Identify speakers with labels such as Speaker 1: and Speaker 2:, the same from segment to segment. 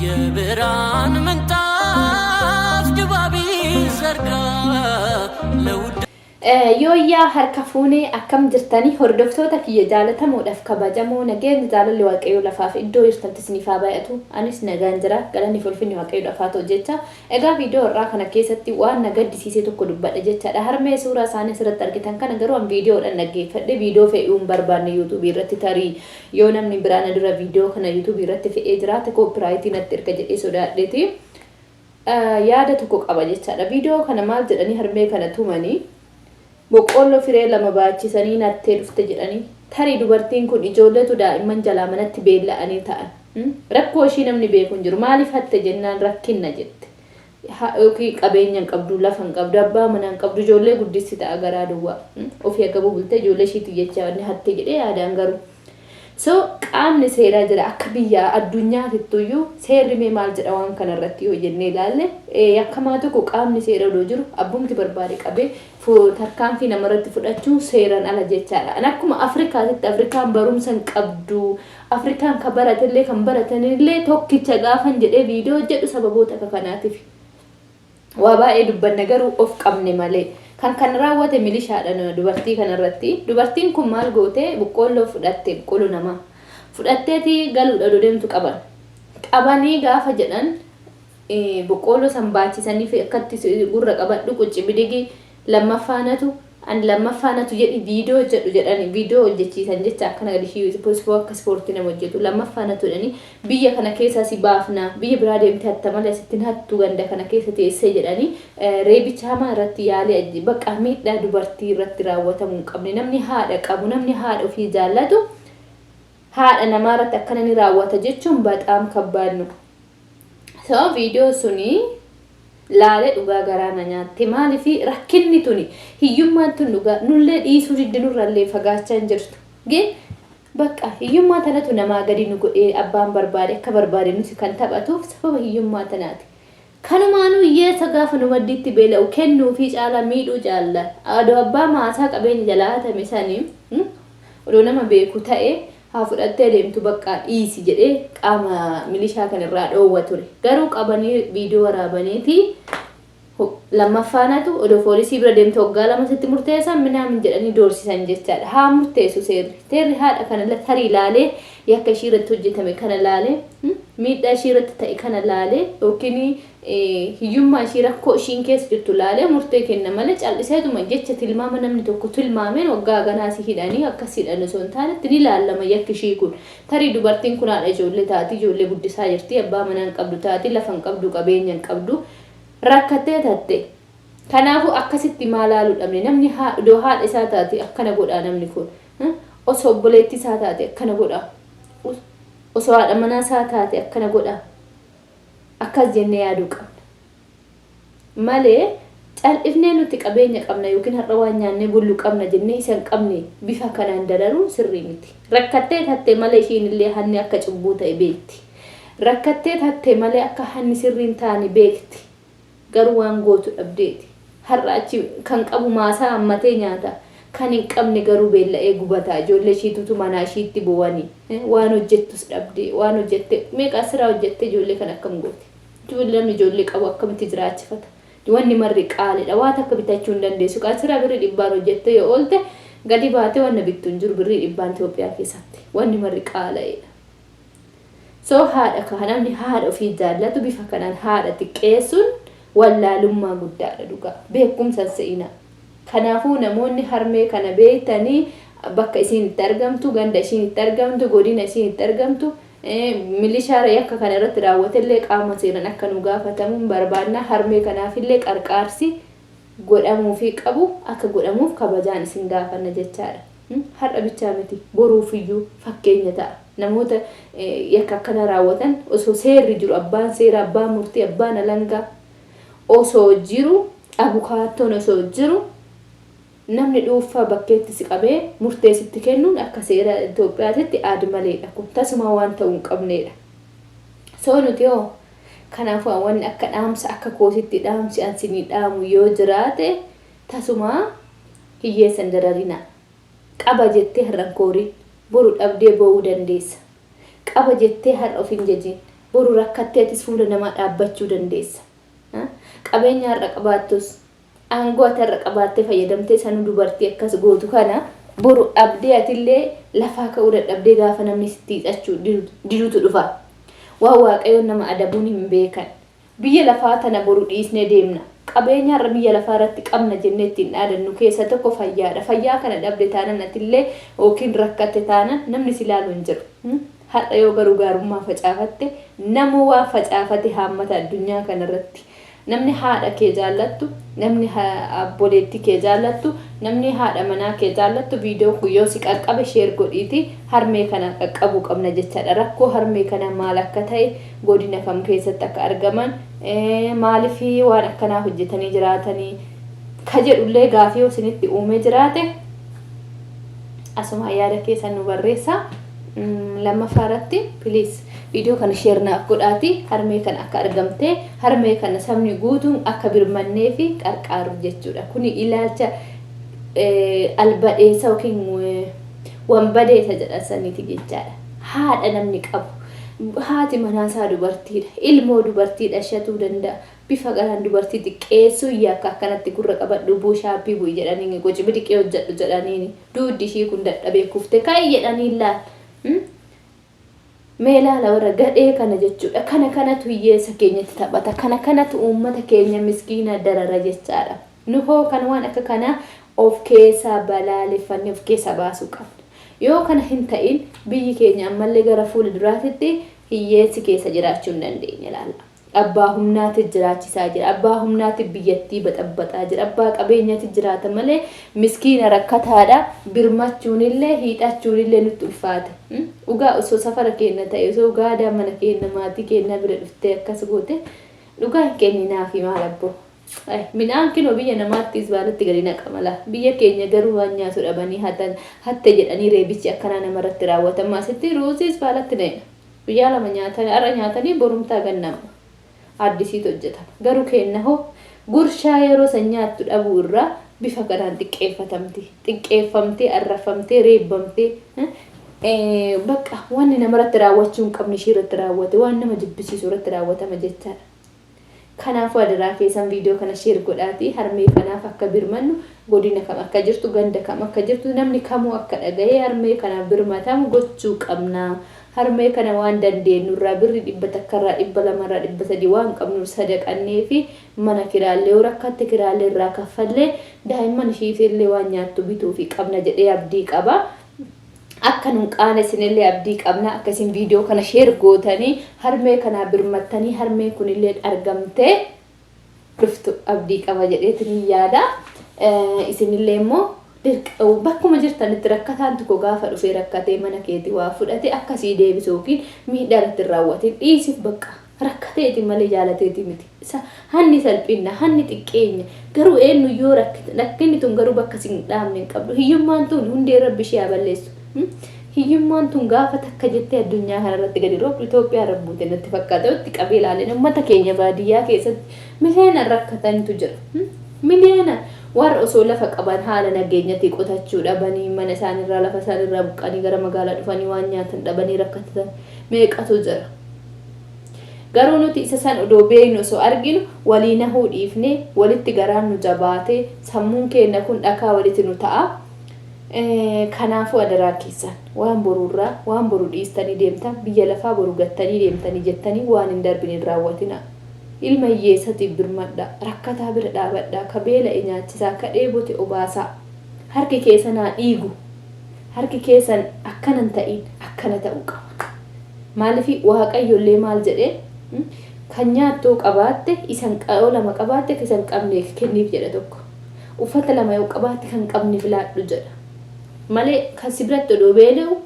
Speaker 1: የብርሃን ምንጣፍ ድባብ ይዘርጋ ለውድ
Speaker 2: Yooyyaa harka fuunee akkam jirtanii hordoftoota kiyya jaalatamoodhaaf kabajamoo nageenyi jaalalli waaqayyoo lafaaf iddoo jirtanitti isiniif haa baay'atu. Anis nagaan jira galanni fi ulfinni waaqayyoo lafa haa ta'u jecha. Egaa viidiyoo irraa kana keessatti waan na gaddisiise tokko dubbadha jechaadha. Harmee suuraa isaanii asirratti argitan kana garuu an viidiyoodhaan dhaggeeffadhe viidiyoo fe'uu hin barbaanne yuutuubii irratti tarii yoo namni biraa na dura viidiyoo kana yuutuubii irratti fe'ee jiraate koopiraayitii natti erga jedhee sodaadheeti. Yaada tokko qaba jechaadha. Viidiyoo kana maal jedhanii harmee kana tumanii boqqoolloo firee lama baachisanii nattee dhufte jedhanii tarii dubartiin kun ijoolleetu daa'imman jalaa manatti beella'anii ta'an. Rakkoo ishii namni beeku hin jiru. Maaliif hatte jennaan rakkinna jette. Yookiin qabeenya hin qabdu, lafa hin qabdu, abbaa manaa hin qabdu, ijoollee guddisti ta'a garaa duwwaa. Ofii agabuu bultee ijoollee ishiitti jecha inni hatte jedhee yaadaan garuu. So qaamni seeraa jira akka biyya addunyaatittuyyuu seerri mee maal jedha waan kana irratti yoo jennee ilaalle yakkamaa tokko qaamni seera odoo jiru abbumti barbaade qabee tarkaanfii namarratti fudhachuun seeraan ala jechaadha. An akkuma Afrikaatitti Afrikaan barumsa hin qabdu Afrikaan kan baratellee kan baratanillee tokkicha gaafan jedhee viidiyoo jedhu sababoota akka kanaatiif. Waa baay'ee dubbanna garuu of qabne malee. Kan kana raawwate milishaadha dubartii kanarratti. Dubartiin kun maal goote boqqoolloo fudhatte boqqoolloo namaa. Fudhatteeti galuudha odoo deemtu qaban. Qabanii gaafa jedhan boqqoolloo san baachisanii fi akkatti gurra qabadhu qucci bidigi lammaffaanatu ani lammaffaanatu jedhi viidiyoo jedhu jedhani viidiyoo hojjechiisan jecha akkana gadi ishii akka ispoortii nama hojjetu lammaffaanatu jedhanii biyya kana keessaa si baafna biyya biraa deemte hatta malee asittiin hattuu ganda kana keessa teessee jedhanii reebicha hamaa irratti yaalii bakka miidhaa dubartii irratti raawwatamuu hin qabne namni haadha qabu namni haadha ofii jaallatu haadha namaa irratti akkana ni raawwata jechuun በጣም ከባድ ነው. So viidiyoo suni laalee dhugaa garaa na nyaatte maaliif rakkinni tuni hiyyummaan tun dhugaa nullee dhiisuu didde nurrallee fagaachaa hin jirtu. Gin bakka hiyyummaa tanatu namaa gadi nu godhee abbaan barbaade akka barbaade nuti kan taphatuuf sababa hiyyummaa tanaati. Kanumaanuu hiyyeessa gaafa nu maddiitti beela'u kennuu fi caalaa miidhuu caalla. Adoo abbaa maasaa qabeenya jalaa hatame sanii odoo nama beeku ta'e haa fudhattee deemtu bakka dhiisi jedhee qaama milishaa kan irraa dhoowwa ture. Garuu qabanii viidiyoo waraabaniiti lammaffaanatu odoo poolisii bira deemte waggaa lama sitti murteessan minaamin jedhanii doorsisan jechaadha. Haa murteessu seerri. Seerri haadha kana tarii laalee yakka ishii irratti hojjetame kana laalee miidhaa ishii irratti ta'e kana laalee yookiin hiyyummaa ishii rakkoo ishiin keessa jirtu laalee murtee kenna malee calliseetuma jecha tilmaama namni tokko tilmaameen waggaa ganaa si hidhanii akkas hidhan osoo hin taanetti ni laallama yakki ishii kun. Tarii dubartiin kun haadha ijoollee taati ijoollee guddisaa jirti abbaa manaa hin qabdu taati lafa hin qabdu qabeenya hin qabdu rakkattee tatte. Kanaafuu akkasitti maa laaluu dhabne namni iddoo haadha isaa taate akkana godhaa namni kun osoo obboleettii isaa taate akkana godhaa osoo haadha manaa isaa taate akkana godhaa akkas jennee yaaduu qabna. Malee cal'ifnee nuti qabeenya qabna yookiin har'a waan nyaannee bullu qabna jennee isa hin qabne bifa kanaan dararuun sirrii miti. Rakkattee tatte malee ishiin illee hanni akka cubbuu ta'e beekti. Rakkattee tatte malee akka hanni sirrii hin taane beekti. Garuu waan gootu dhabdeeti. Har'a achi kan qabu maasaa hammatee nyaata. Kan hin qabne garuu beella'ee gubata. Ijoollee ishiitutu manaa ishiitti bu'anii. Waan hojjettus dhabdee waan hojjette meeqa siraa hojjette ijoollee kan akkam gooti. Ijoollee namni ijoollee qabu akkamitti jiraachifata. Wanni marri qaalidha. Waan akka bitachuu hin dandeessu. Qaan birrii dhibbaan hojjette yoo oolte gadi baatee wanna bittu hin jiru birrii dhibbaan Itoophiyaa keessatti. Wanni marri qaala'eedha. So haadha kana namni haadha ofii jaallatu bifa kanaan haadha xiqqeessuun wallaalummaa guddaadha dhugaa. Beekumsa se'ina. Kanaafuu namoonni harmee kana beektanii bakka isiin itti argamtu, ganda isiin itti argamtu, godina isiin itti argamtu, milishaa yakka kana irratti raawwatellee qaama seeraan akka nu gaafatamuun barbaanna. Harmee kanaafillee qarqaarsi godhamuufii qabu akka godhamuuf kabajaan isin gaafanna jechaadha. Har'a bichaa miti boruufiyyuu fakkeenya ta'a. Namoota yakka akkana raawwatan osoo seerri jiru abbaan seeraa, abbaan murtii, abbaan alangaa osoo jiru abukaattoon osoo jiru namni dhuunfaa bakkeetti si qabee murtee sitti kennuun akka seera Itoophiyaatitti aad maleedha kun tasuma waan ta'uu hin qabneedha. So nuti hoo kanaafuu wanni akka dhaamsa akka kootitti dhaamsi an sinii dhaamu yoo jiraate tasuma hiyyeessa hin dararinaa. Qaba jettee har'a hin koorin boru dhabdee boo'uu dandeessa. Qaba jettee har'a of hin jajin Boru rakkattee atis fuula namaa dhaabbachuu dandeessa. Qabeenya har'a qabaattus, aangoo ati har'a qabaattee fayyadamtee sanuu dubartii akkas gootu kana boru dhabdee atillee lafaa ka'uu dadhabdee gaafa namni sitti hiixachuu didutu dhufa. Waan Waaqayyoon nama adabuun hin beekan. Biyya lafaa tana boru dhiisnee deemna. Qabeenya har'a biyya lafaa irratti qabna jennee ittiin dhaadannu keessaa tokko fayyaadha. Fayyaa kana dhabde taanan atillee yookiin rakkatte taanan namni si ilaalu hin jiru. Har'a yoo garuu gaarummaa facaafatte namuu waan facaafate haammata addunyaa kanarratti. Namni haadha kee jaallattu, namni obboleettii kee jaallattu, namni haadha manaa kee jaallattu viidiyoo kun yoo si qaqqabe share godhiiti harmee kana qaqqabuu qabna jechaadha. Rakkoo harmee kana maal akka ta'e, godina kam keessatti akka argaman, maaliif waan akkanaa hojjetanii jiraatanii ka jedhullee gaafii yoo isinitti uumee jiraate asuma yaada keessan nu barreessaa. Lammaffaa irratti, please, viidiyoo kana share naaf godhaati harmee kana akka argamtee harmee kana sabni guutuun akka birmannee fi qarqaaru jechuudha. Kuni ilaalcha albadheessa yookiin wanbadeessa jedhan saniiti jechaadha. Haadha namni qabu. Haati manaasaa dubartiidha. Ilmoo dubartii dhashatuu danda'a. Bifa kanaan dubartii xiqqeessuu yakka. Akkanatti gurra qabadhu, buushaappii bu'i jedhaniini, goci bidiqee hojjedhu jedhaniini, duuddi ishii kun dadhabee kufte ka'i jedhanii laal. Mee ilaala warra gadhee kana jechuudha. Kana kanatu hiyyeessa keenyatti taphata. Kana kanatu uummata keenya miskiina darara jechaadha. Nu hoo kan waan akka kanaa of keessaa balaaleffannee of keessaa baasuu qabna. Yoo kana hin ta'in biyyi keenya ammallee gara fuula duraatitti hiyyeessi keessa jiraachuu hin dandeenye ilaalla. Abbaa humnaati jiraachisaa jira. Abbaa humnaati biyyattii baxabbaxaa jira. Abbaa qabeenyaati jiraata malee miskiina rakkataadha. Birmachuunillee hiixachuunillee nutti ulfaate. Dhugaa osoo safara keenya ta'e, osoo gaadaa mana keenya maatii keenya bira dhuftee akkas goote, dhugaa hin kenninaafi maal abboo. Midhaan kinoo biyya namaattis baalatti gadi naqama laa. Biyya keenya garuu waan nyaatu dhabanii hatan hatte jedhanii reebichi akkanaa namarratti raawwatama. Asitti ruuziis baalatti naqna. Guyyaa lama nyaatanii, har'a nyaatanii borumtaa gannama. Addisiitu hojjetama. Garuu kenna hoo gurshaa yeroo san nyaattu dhabuu irraa bifa kanaan xiqqeeffatamti. Xiqqeeffamtee, arrafamtee, reebbamtee, bakka wanni namarratti raawwachuu hin qabne ishii irratti raawwate, waan nama jibbisiisu irratti raawwatama jechaadha. Kanaafuu adaraa keessan viidiyoo kana share godhaatii harmee kanaaf akka birmannu, godina kam akka jirtu, ganda kam akka jirtu namni kamuu akka dhagahee harmee kanaaf birmatamu gochuu qabna. Harmee kana waan dandeenyu irraa birri 100rraa, 200rraa, 300 waan qabnu sadaqannee fi mana kiraallee yoo rakkatte kiraallee irraa kaffallee daa'imman ishiif illee waan nyaattu bituu fi qabna jedhee abdii qaba. Akka nun qaane isinillee abdii qabna. Akka isin viidiyoo kana share gootanii harmee kanaa birmattanii harmeen kunillee argamtee dhuftu abdii qaba jedheetin yaada. Isinillee immoo bakkuma jirtanitti rakkataan tokko gaafa dhufee rakkatee mana keetii waa fudhate akkasii deebisu yookiin miidhaa irratti hin raawwatin, dhiisiif, bakka rakkateeti malee jaalateeti miti. Hanni salphinna, hanni xiqqeenya. Garuu eenyu yoo rakkinni tun garuu bakka sin dhaabne hin qabdu. Hiyyummaan tun hundee Rabbi ishee haa balleessu. Hiyyummaan tun gaafa takka jettee addunyaa kanarratti gadi roobdu Itoophiyaa irra buute natti fakkaata. Itti qabee ilaaleen uummata keenya baadiyyaa keessatti miliyoonaan rakkatantu jira. Miliyoonaan warra osoo lafa qaban haala nageenyatti qotachuu dhabanii, mana isaaniirraa, lafa isaaniirraa buqqanii gara magaalaa dhufanii waan nyaatan dhabanii rakkatan meeqatu jira. Garuu nuti isa san odoo beeknu, osoo arginu, walii nahuu dhiifnee walitti garaan nu jabaatee sammuun keenya kun dhakaa walitti nu ta'a. Kanaafuu adaraa keessan, waan boruurraa, waan boru dhiistanii deemtan, biyya lafaa boru gattanii deemtanii jettanii waan hin darbine hin raawwatina. Ilma hiyyeessatiif birmadhaa. Rakkataa bira dhaabadhaa. Ka beela'e nyaachisaa. Ka dheebote obaasaa. Harki keessan haa dhiigu. Harki keessan akkana hin ta'in, akkana ta'uu qaba. Maaliif Waaqayyo illee maal jedhee, kan nyaattuu qabaatte isan yoo lama qabaatte isan qabneef kenniif jedha tokko. Uffata lama yoo qabaatte kan qabneef laadhu jedha. Malee kan si biratti odoo beela'u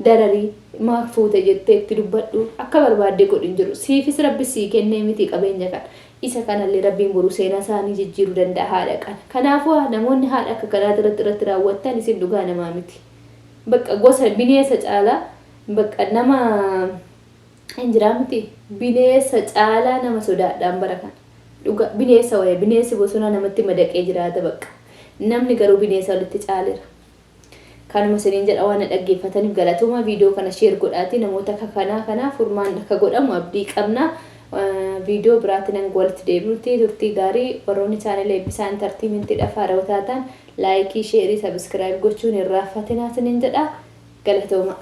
Speaker 2: dararii maaf fuute jettee itti dubbadhu, akka barbaadde godhu hin jiru. Siifis Rabbi sii kennee miti qabeenya kana. Isa kanallee Rabbiin boru seenaa isaanii jijjiiruu danda'a haadha kana. Kanaafuu namoonni haadha akka kanaati irratti raawwattan isin dhugaa namaa miti. Bakka gosa bineensa caalaa, bakka nama hin jiraa miti, bineensa caalaa nama sodaadhaan bara kana. Dhugaa bineensa wayya, bineensi bosonaa namatti madaqee jiraata bakka. Namni garuu bineensa walitti caaleera. Kanuma isiniin jedha waan na dhaggeeffataniif galatooma. Viidiyoo kana share godhaatii namoota akka kanaa kanaaf furmaanni akka godhamu abdii qabna. Viidiyoo biraatiin hanga walitti deebinutti turtii gaarii. Warroonni chaanela Eebbisaa Intartiimentiidhaaf haarawaa taatan like, share, subscribe gochuun hin raaffatinaa isiniin jedha. Galatooma.